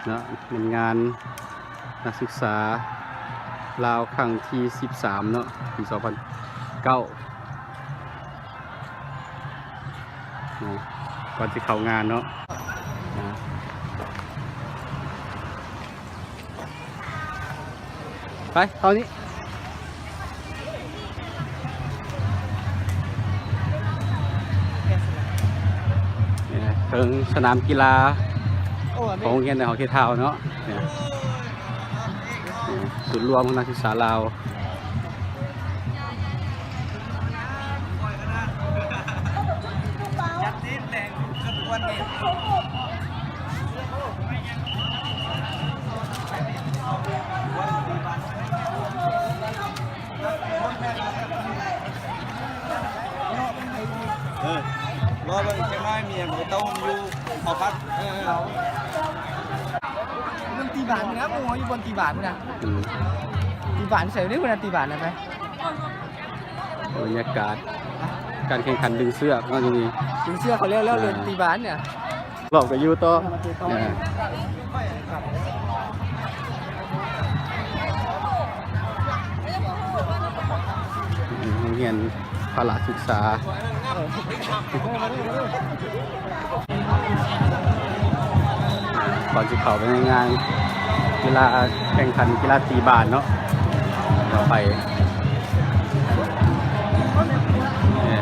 ເນາະ ແມ່ນງານນັກສຶກສາລາວຄັ້ງທີສິບສາມເນາະ ປີສອງພັນເກົ້າ ເນາະ ກ່ອນຊິເຂົ້າງານເນາະ ອ່າ ໄປ ເຂົ້ານີ້ ນີ້ນະ ເທິງສະໜາມກິລາຂອງໂຮງຮຽນເຮົາເຄທາວເນາະ ນີ້ນະ ສູນລວມຂອງນັກສຶກສາລາວ. ເອີ ລໍເບິ່ງຈັກໜ້ອຍ ມີຫຍັງໄປຕົ້ມຢູ່ເຂົ້າຜັດ ເອີ ມັນຕີບານພຸ້ນນະ ໝູ່ເຮົາຢູ່ບ່ອນຕີບານພຸ້ນນະ ອືມ ຕີບານໃສ່ເດ້ພຸ້ນນະ ຕີບານນະໄປ. ບັນຍາກາດການແຂ່ງຂັນດຶງເຊືອກເນາະ ຢູ່ນີ້ ດຶງເຊືອກເຂົາແລ້ວ ແລ້ວ ອ່າ ເລີ່ມຕີບານເນຍ ລອບກໍຢູ່ຕໍ່ ເອີ ໂຮງຮຽນພະລະສຶກສາ. ກ່ອນຊິເຂົ້າໄປໃນງານກິລາ ແຂ່ງຂັນກິລາຕີບານເນາະ ເຂົ້າໄປ ນີ້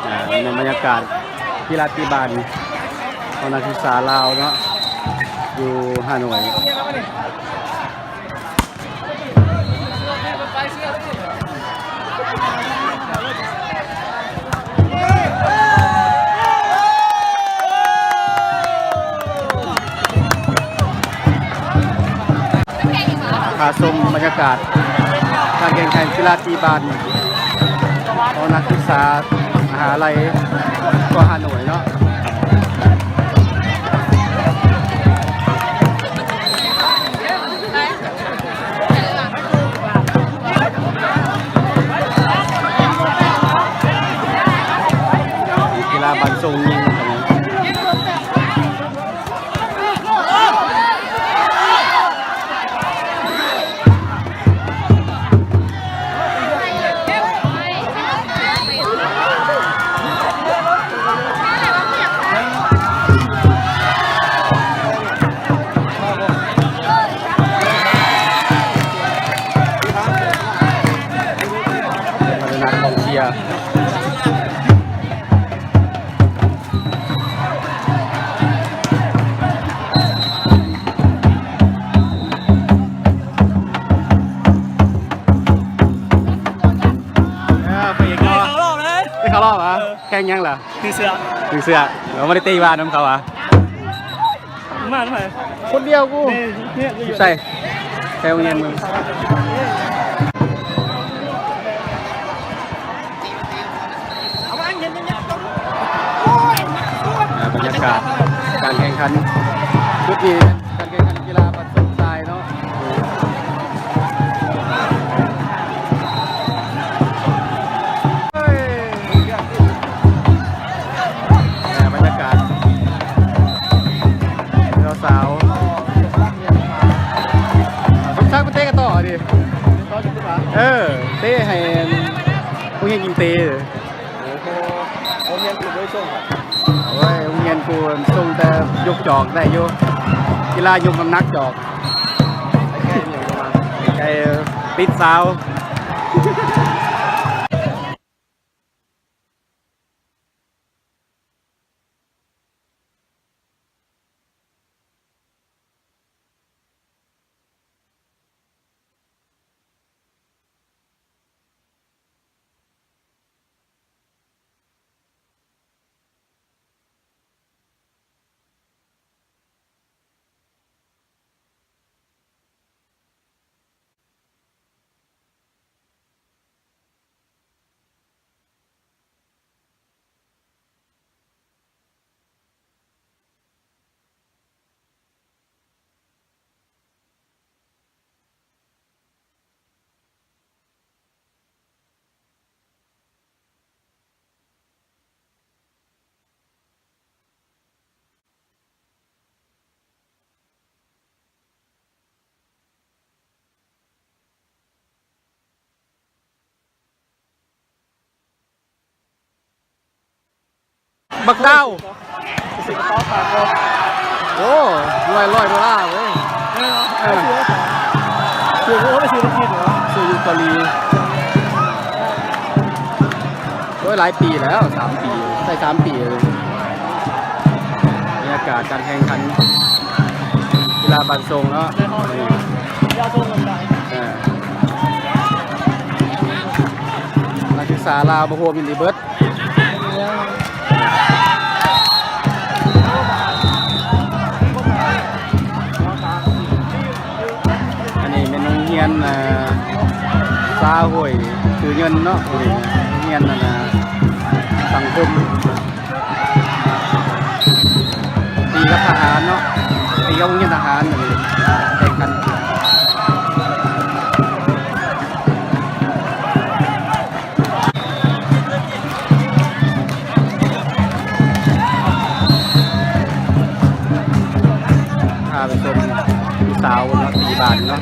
ອ່າ ໃນບັນຍາກາດກິລາຕີບານຂອງນັກສຶກສາລາວເນາະ ຢູ່ຮ່າໂນ້ຍ. ພາຊົມບັນຍາກາດການແຂ່ງຂັນກິລາຕີບານຂອງນັກສຶກສາມະຫາໄລກວາງຮາໂນ້ຍເນາະ. ກິລາບານຊົງຍິງ ພັດທະນາກອງເຊຍ. ເອີ ໄປອີກເນາະ ໄດ້ເຂົ້າລອບເລີຍ ໄດ້ເຂົ້າລອບຫວາ? ເອີ ແຂ່ງຫຍັງລະ? ດຶງເຊືອກ ດຶງເຊືອກ ເອີ ບໍ່ໄດ້ເຕະບານນຳເຂົາຫວາ? ມາ ມາ ຄົນດຽວກູ ນີ້ ນີ້ ຢູ່ໃສ? ແຖວໂຮງຮຽນມຶງ. ອ່າ ບັນຍາກາດການແຂ່ງຂັນ ຈຸດນີ້ແມ່ນການແຂ່ງຂັນກິລາບານຊົງຊາຍເນາະ. ອ່າ ບັນຍາກາດສາວໆ ສົມສັກມັນເຕະກັນຕໍ່ເດ ເອີ ເຕະໃຫ້ພວກເຮົາຍິງເຕະ. ໂອ້ໂຫ ໂຮງຮຽນກູບໍ່ໄດ້ສົ່ງ ໂອ້ຍ ໂຮງຮຽນກູສົ່ງແຕ່ຍົກຈອກໄດ້ຢູ່ ກິລາຍົກນ້ຳໜັກຈອກ ໄກໆ ຕິດສາວ. ປັກດາວ. ໂອ້ ໜ່ວຍຮ້ອຍໂດລາເວີຍ. ເອີ ເອີ ຊື້ ຊື້ ຊື້ຢູ່ເກົາຫຼີ. ໂອ້ຍ ຫຼາຍປີແລ້ວ ສາມປີ ໃຊ້ສາມປີ. ບັນຍາກາດການແຂ່ງຂັນກິລາບ້ານຊົງເນາະ. ເອີ ນັກສຶກສາລາວມາຮ່ວມຢູ່ນີ້ເບິດ. ອັນນີ້ແມ່ນໂຮງຮຽນ ເອີ ຊາຫ້ວຍຊື່ເງິນເນາະ. ໂຮງຮຽນ ອັນນ່າ ສັງຄົມ ຕີກັບທະຫານເນາະ ຕີກັບໂຮງຮຽນທະຫານ ອັນນີ້ແຂ່ງຂັນ. ພາໄປຊົມຜູ້ສາວເນາະ ທີ່ບ້ານເນາະ.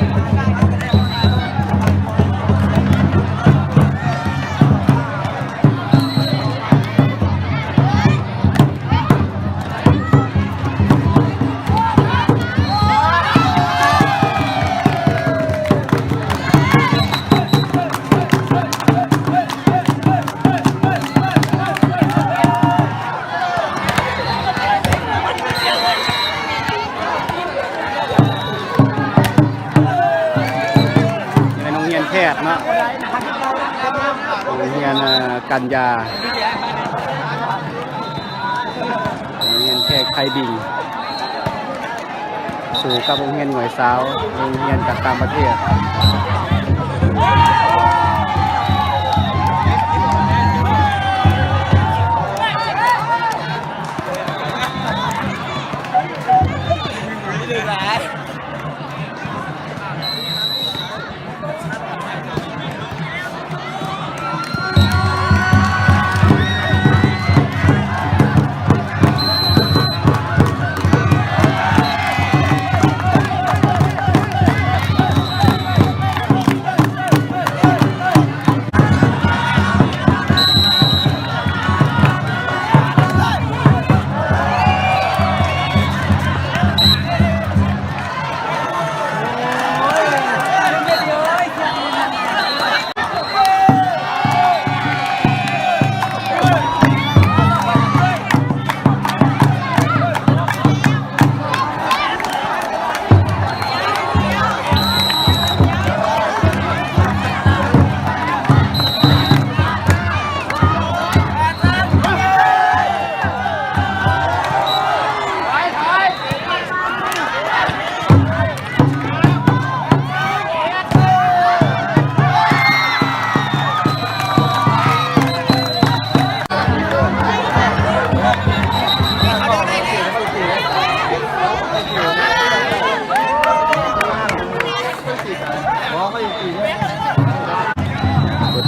ຢູ່ໃນໂຮງຮຽນແພດເນາະ ໂຮງຮຽນ ເອີ ກັນຍາ ໂຮງຮຽນແພດໄຄບິງ ສູ້ກັບໂຮງຮຽນຫງວຍຊາວ ໂຮງຮຽນຈາກຕ່າງປະເທດ.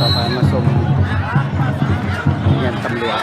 ຕໍ່ໄປມາຊົມໂຮງຮຽນຕຳຫຼວດ.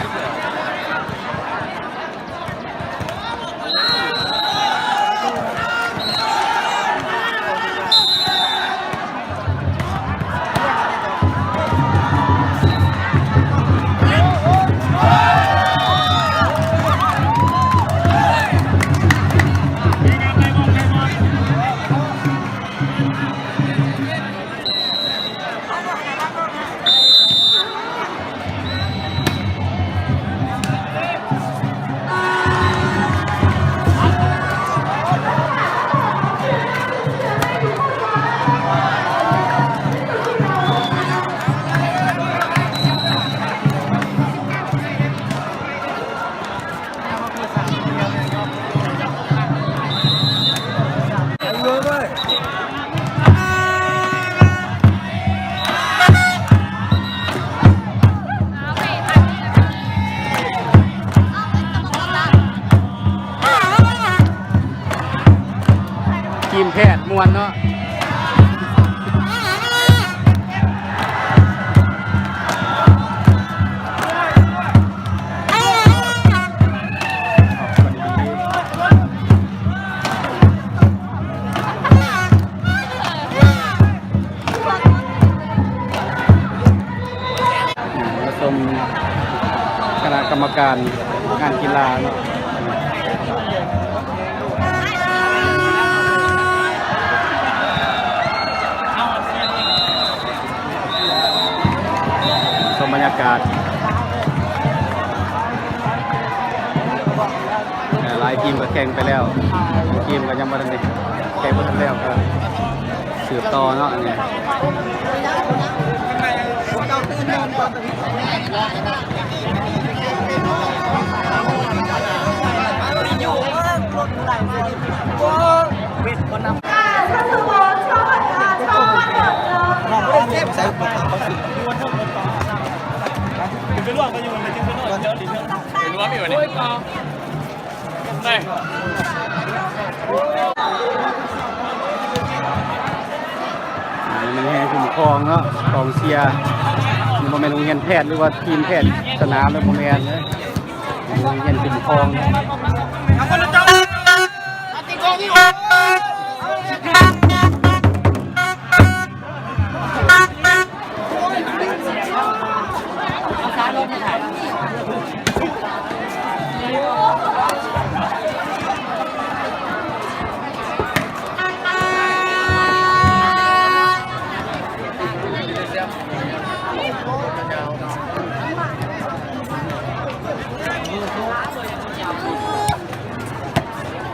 ທີມແພດມ່ວນເນາະ. ມາຊົມຄະນະກຳມະການ ງານກິລາເນາະ ຊົມບັນຍາກາດ ຫຼາຍທີມກໍແຂ່ງໄປແລ້ວ ທີມກໍຍັງບໍ່ທັນໄດ້ແຂ່ງ ບໍ່ທັນແລ້ວ ກໍສືບຕໍ່ເນາະ ອັນນີ້ ອັນນີ້ມັນແຫ່ຄຸ້ມຄອງເນາະ ກອງເຊຍ ນີ້ບໍ່ແມ່ນໂຮງຮຽນແພດ ຫຼືວ່າທີມແພດສະໜາມເດີ ບໍ່ແມ່ນເດີ ໂຮງຮຽນຄຸ້ມຄອງ.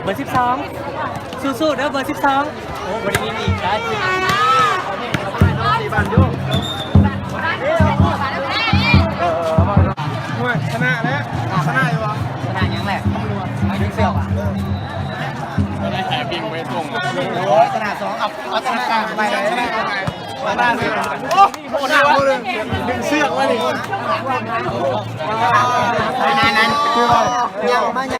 ເບີສິບສອງ ສູ້ໆເດີເບີສິບສອງ. ໂອ້ ບໍ່ໄດ້ມີອີກ ໂອ້ຍ ຊະນະແລ້ວ ຊະນະຢູ່ບໍ່? ຊະນະຫຍັງແຫຼະ? ຕຳຫຼວດ ໄປດຶງເຊືອກ ໄດ້ແຫບວິ່ງໄປສົ່ງ ໂອ້ຍ ຊະນະສອງ ເອົາ ເອົາຊະນະກາງໄປ ຊະນະກາງໄປ ຊະນະ ໂອ້ ໂອ້ ໜ້າ ດຶງເຊືອກໄວ້ນີ້.